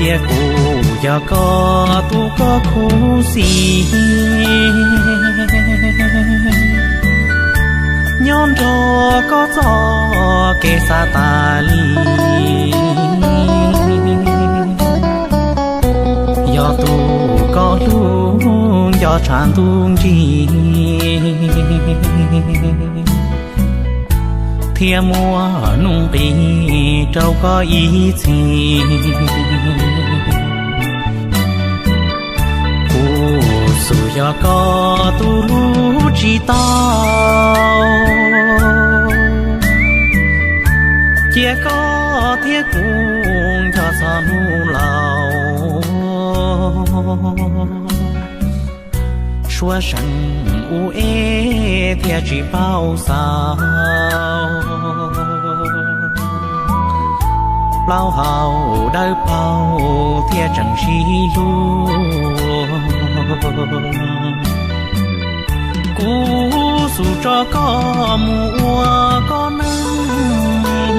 Cia kuv yog koj tus koj khuv xim, nyob nrog koj txoj kev xav tas li. Yog tus koj hlub nco tshaj ntuj nrig, thiab muaj nuj nqis rau koj ib txhis. Kuv xum yog koj tus hlub tsis tau, cia koj thiab kuv nco txog hnub laus. Suab seev ub eb thiaj tsis paub xaus, plaub hau dawb paug thiaj tseem sib hlub. Kuv xum tso koj mus ua koj neej,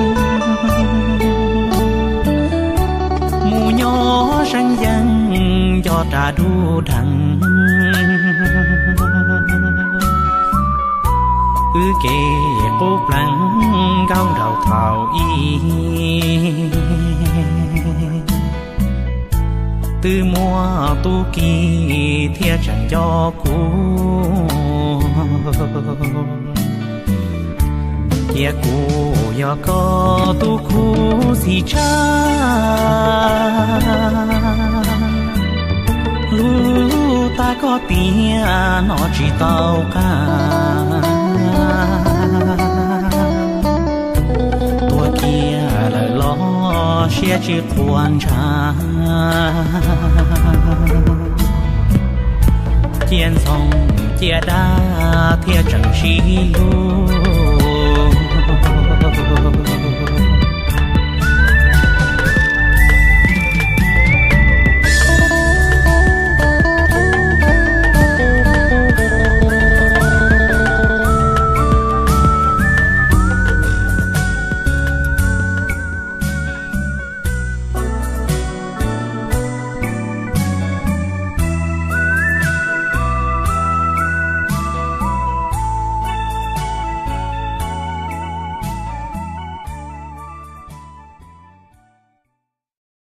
mus nyob seeb yeeb nco ras dub dheev. Wb kev qub pleev nkauj nraug thaum ub, twb muaj tub ki thiaj tseem nco kuv. Cia kuv yog koj tus khuv xim tshaj, hlub tag koj tiag no tsis tau qab. Tuag kiag lawm los siab tsis qhuas ntsha, cia ntxhoo cia dab thiaj tseem sib hlub.